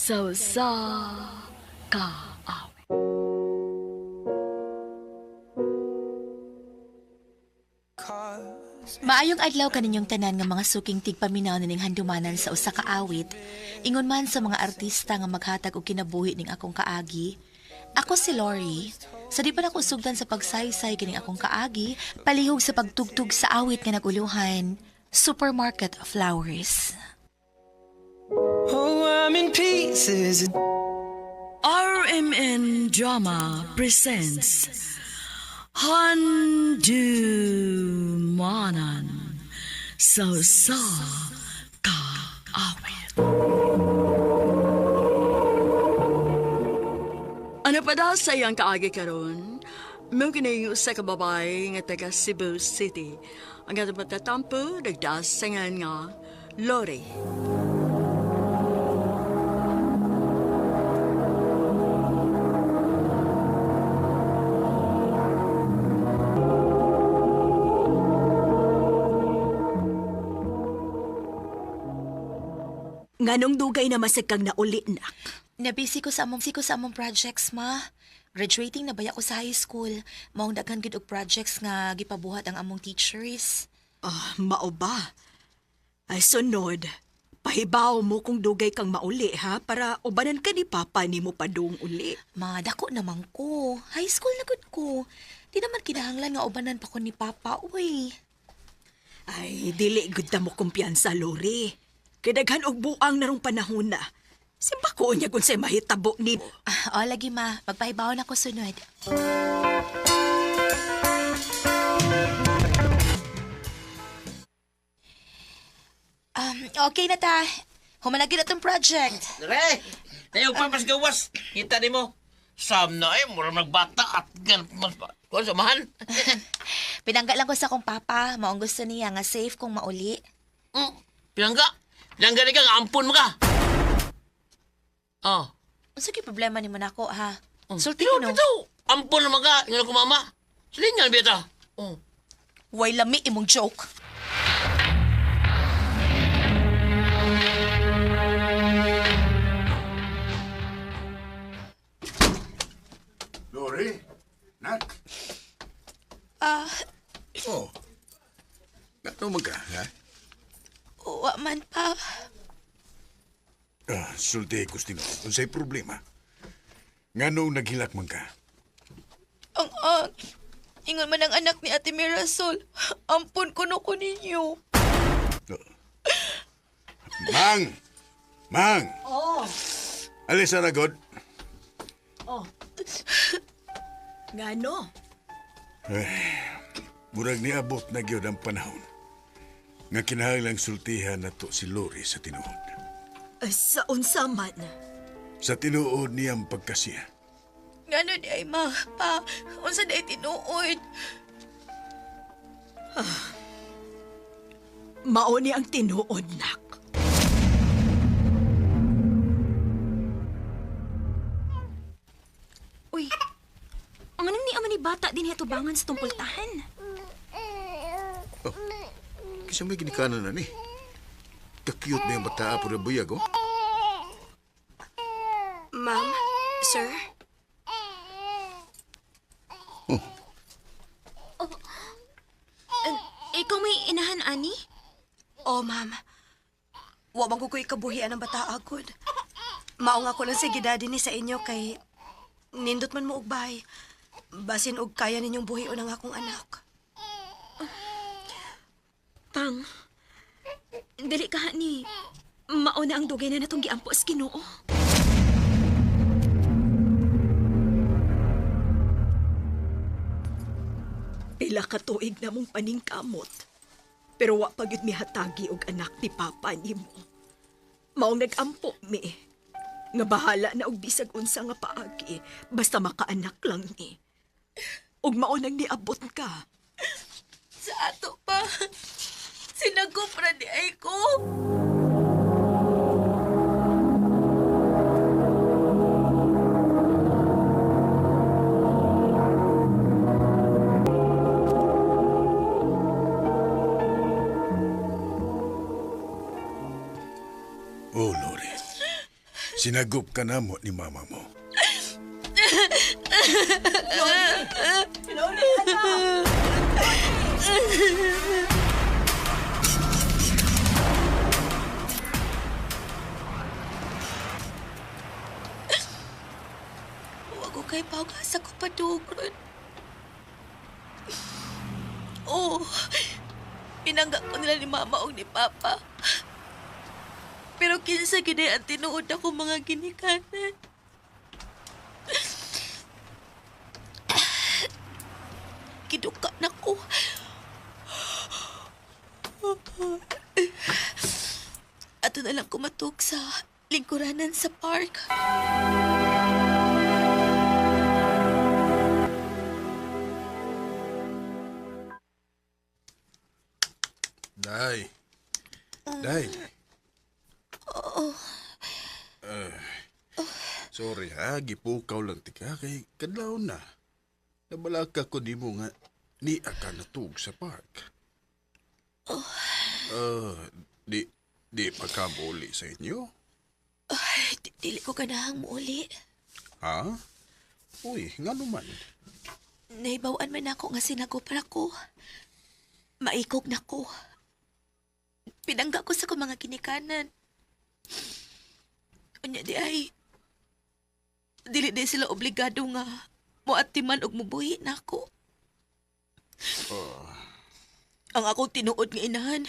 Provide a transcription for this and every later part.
Sa usa ka awit. Maayong adlaw kaninyong tanan nga mga suking tigpaminaw nining handumanan sa usa ka awit. Ingon man sa mga artista nga maghatag og kinabuhi ning akong kaagi. Ako si Lori. Sa di pa nako sugdan sa pagsaysay kining akong kaagi, palihog sa pagtugtog sa awit nga naguluhan, Supermarket Flowers. Oh, I'm in pieces. RMN Drama presents Handumanan sa usa ka awit. Ano pa daw sa iyang kaagi karon? Mao kini usa ka babae nga taga Cebu City. Ang atong patatampo nagdaas sa ngalan nga Lori. Nganong dugay na masag kang nauli, nak? Nabisi ko sa among projects, ma. Graduating na baya ko sa high school. Maong daghan gid og projects nga gipabuhat ang among teachers. Ah, mao ba? Ay, sunod. Pahibaw mo kung dugay kang mauli, ha? Para ubanan ka ni Papa ni mo padung uli. Ma, dako naman ko. High school na gud ko. Di naman kinahanglan nga ubanan pa ko ni Papa, uy. Ay, dili gud ta mo kumpiyansa, Lori. Kay daghan og buang narong panahon na. Simba ko niya kung sa'y mahitabo ni... Ah, o, lagi ma. Magpahibaw na ko sunod. Okay na ta. Humanagin na tong project. Re, tayo pa mas gawas. Kita ni mo. Sam na eh, mura magbata at gan mas kuan samahan. Pinangga lang ko sa akong papa. Maong gusto niya nga safe kung mauli. Pinangga. Pinangga ni ka, nga ampun mo ka. Oh. Unsa kay problema nimo nako ha? Sulti Pero ko no. bitaw, ampun naman ka. Ingon ko mama. Silingan bita. Oh. Way lami imong joke. Lori? Nak? Ah, Oh. Ano man ka, ha? wa man pa. Ah, sulti, Kustino. Unsay problema? Nganong naghilak man ka? Ang ingon man ang anak ni Ate Mirasol. Ampun ko no ko ninyo. Mang! Mang! Oh, Alis na ragod. oh. Ngano? Murag niabot na gyud ang panahon. Nga kinahanglang sultihan na to si Lori sa tinuod. Ay, sa unsa man. Sa tinuod niyang pagkasiya. Ngano di ay ma, pa, unsa di ay tinuod. Mao ni ang tinuod, nak. Uy, ang anong ni ama ni bata din hatubangan sa tungpultahan? Oh, kisa may ginikanan na ni. Ka-cute na yung bata po na buyag, oh. Ma'am, sir? Oh. Oh, ikaw may inahan, ani? Oh, ma'am. Wa man ko ko'y kabuhian ang bata agod. Mao nga ko lang sa gidadi ni sa inyo kay nindot man mo og bahay. Basin og kaya ninyong buhion ang akong anak. Pang, dali ka ni. Mao na ang dugay na natong giampo sa Ginoo. Pila ka tuig na mong paningkamot. Pero wa pa gyud mihatagi og anak ni Papa nimo. Maong nag-ampo mi. Nga bahala na og bisag unsa nga paagi, basta makaanak lang ni. Ug mao nang niabot ka. Sa ato pa. Sinagop ra di ay ko. Oh, Lori. Sinagup ka na mo ni mama mo. Lori! Lori, anak! Huwag ko kay pag-asa ko padugron. Oh, pinangga ko nila ni mama o ni papa. Pero kinsa gid ang tinuod ako mga ginikanan. Kiduka na ko. Ato na lang kumatok sa lingkuranan sa park. Day. Day. Oo. Sorry ha, gipukaw lang tika kay kadlaw na. Nabalaka ko nimo nga ni ka natug sa park. Oh. Di pa ka muuli sa inyo? Ay, dili ko ganahang muuli. Ha? Uy, nga naman. Naibawan man ako nga sinagopar ako. Maikog na ko. Pinangga ko sa kong mga ginikanan. Unya di ay, dili di sila obligado nga moatiman og mubuhi na ako. Ang akong tinuod nga inahan,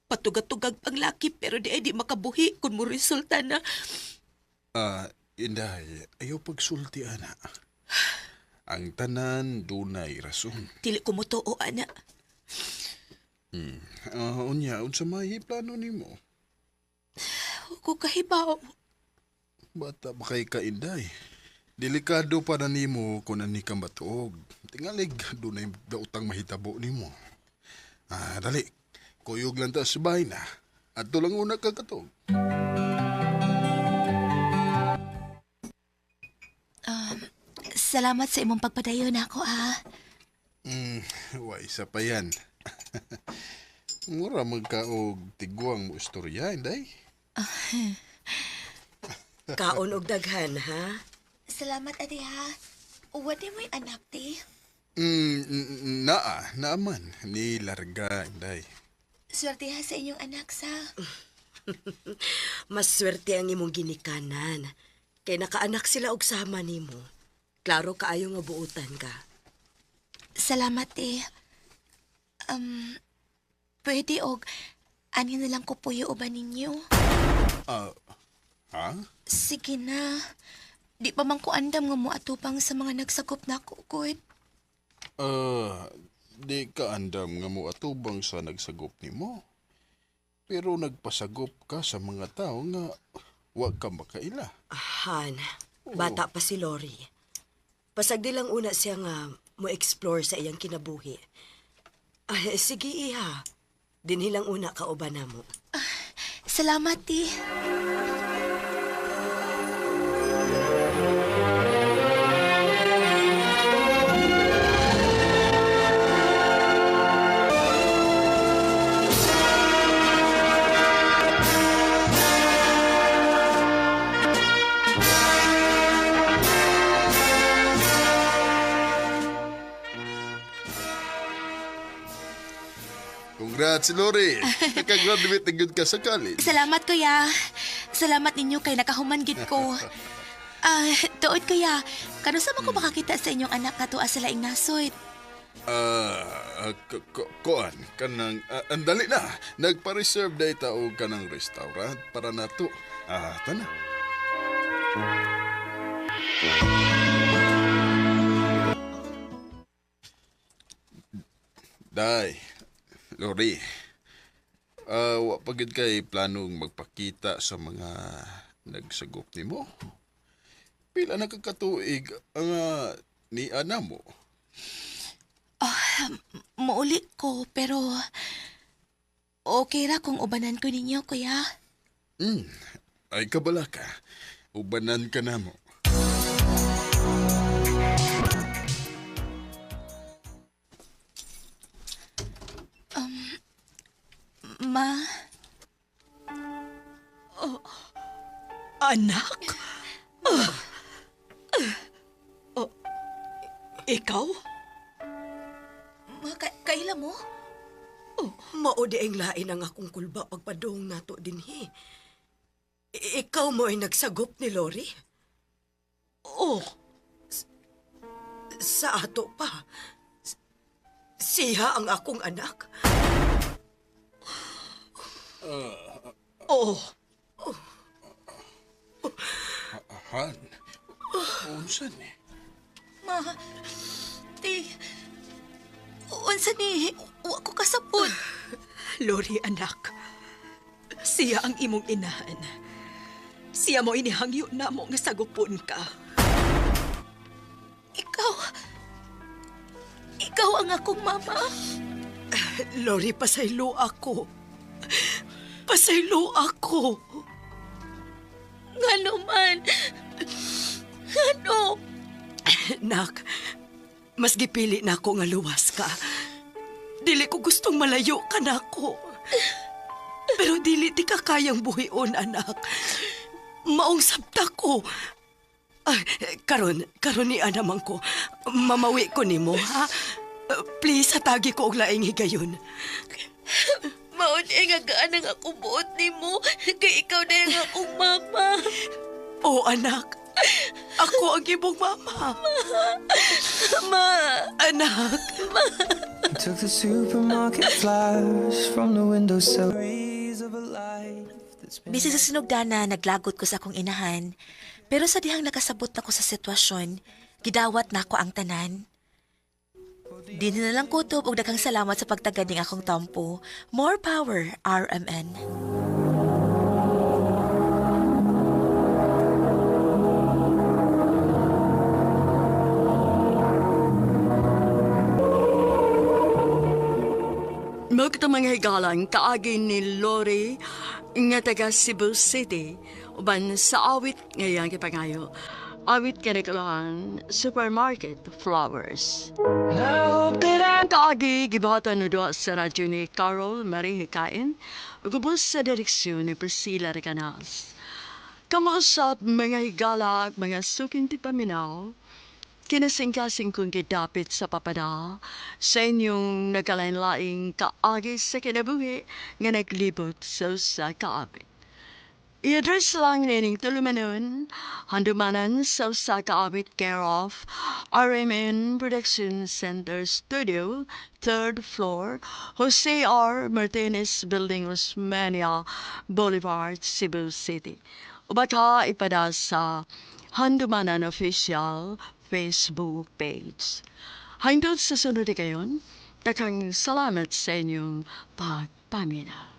patugatugag pang laki pero di ay di makabuhi kung mo resulta na. Inday, ayaw pagsulti, ana. Ang tanan dunay rason. Dili ko motoo, ana. Unya, unsa may plano nimo? Ko kahibaw. Bata pa kay ka, Inday. Delikado pa na nimo kung ani ka matuog. Tingalig, dunay daotang mahitabo nimo. Dali. Kuyog lang ta sa bahay na. Adto lang una ka katog. Salamat sa imong pagpadayon ako, ha. Wa isa pa yan. Mura magkaog tigwang mo istorya, Inday. Kaon og daghan, ha? Salamat, ate, ha. Uwa di mo'y anak, te. Naa, naaman. Ni larga, Inday. Swerte ha sa inyong anak, sa. Mas swerte ang imong ginikanan. Kay nakaanak sila og sama nimo. Klaro kaayo nga buutan ka. Salamat, te. Pwede og ani na lang ko puyo uban ninyo. Ha? Sige na. Di pa man ko andam nga moatupang sa mga nagsakop na ako, good. Di ka andam nga mo atubang sa nagsagop nimo. Pero nagpasagop ka sa mga tao nga wa ka makaila. Han, bata pa si Lori. Pasagdi lang una siya nga mo explore sa iyang kinabuhi. Ay, sige iha. Dinhi lang una kauban namo. Salamat, te. Congrats, Lori. Nakagraduate na gyud ka sa college. Salamat, kuya. Salamat ninyo kay nakahuman gid ko. Tuod, kuya. Kanusa man ko makakita sa inyong anak nga tuwa sa laing nasod? Kuan, kanang, andali na. Nagpa-reserve day ta og kanang restaurant para nato. Tana. Day, Lori. Wa pa gyud kay planong magpakita sa mga nagsagop nimo. Pila na ka katuig ang ni ana mo? Muuli ko, pero okay ra kung ubanan ko ninyo, kuya. Ay kabala ka. Ubanan ka na mo. Ma, Anak? Oh, ikaw? Ma, kaila mo? Mao di ang lain ang akong kulba pagpadong nato dinhi. Ikaw mo ay nagsagop ni Lori? Oh, Sa ato pa. Siya ang akong anak. oh. Han, unsa ni? Ma, ti, unsa ni, wa ko kasabot. Lori, anak. Siya ang imong inahan. Siya mo inihangyo na mo nga sagupon ka. Ikaw, ikaw ang akong mama. Lori, pasaylo ako. Pasaylo ako. Ngano man? Ngano? Nak, mas gipili na ako nga luwas ka. Dili ko gustong malayo ka nako. Pero dili di ka kayang buhion, anak. Maong sabta ko. Ay, karon, karon ni anamang ko. Mamawi ko nimo, ha? Please, hatagi ko og laing higayon. Mao ni nga gaan ang akong buot nimo kay ikaw na ang akong mama. Oh, anak. Ako ang imong mama. Ma, Anak. Took the supermarket flowers from the windowsill. Breeze of a life that's been Bisan sa sinugdana, naglagot ko sa akong inahan. Pero sa dihang nakasabot na ko sa sitwasyon, gidawat na ako ang tanan. Di na lang kutob og daghang salamat sa pagtagad ning akong tampo. More power, RMN. Mao kita mga higalan kaagi ni Lori nga taga Cebu City uban sa awit ngayang gipangayo. Awit kanikulan Supermarket Flowers. I hope that I Ang kaagi gibuhatan no duha sa radyo ni Carol Marie Hikain ug ubos sa direksyon ni Priscilla Recanas. Kamuusap mga higala ug mga suking tipaminaw, kinasingkasing kong gidapit sa papada sa inyong nagkalain-laing kaagi sa kinabuhi nga naglibot sa usa ka awit. I-address lang nining tulumanon, handumanan sa usa ka awit care of RMN Production Center Studio, 3rd floor, Jose R. Martinez Building, Osmeña Boulevard, Cebu City. O baka ipada sa Handumanan Official Facebook page. Hangtod sa sunod kayon, daghang salamat sa inyong pagpaminaw.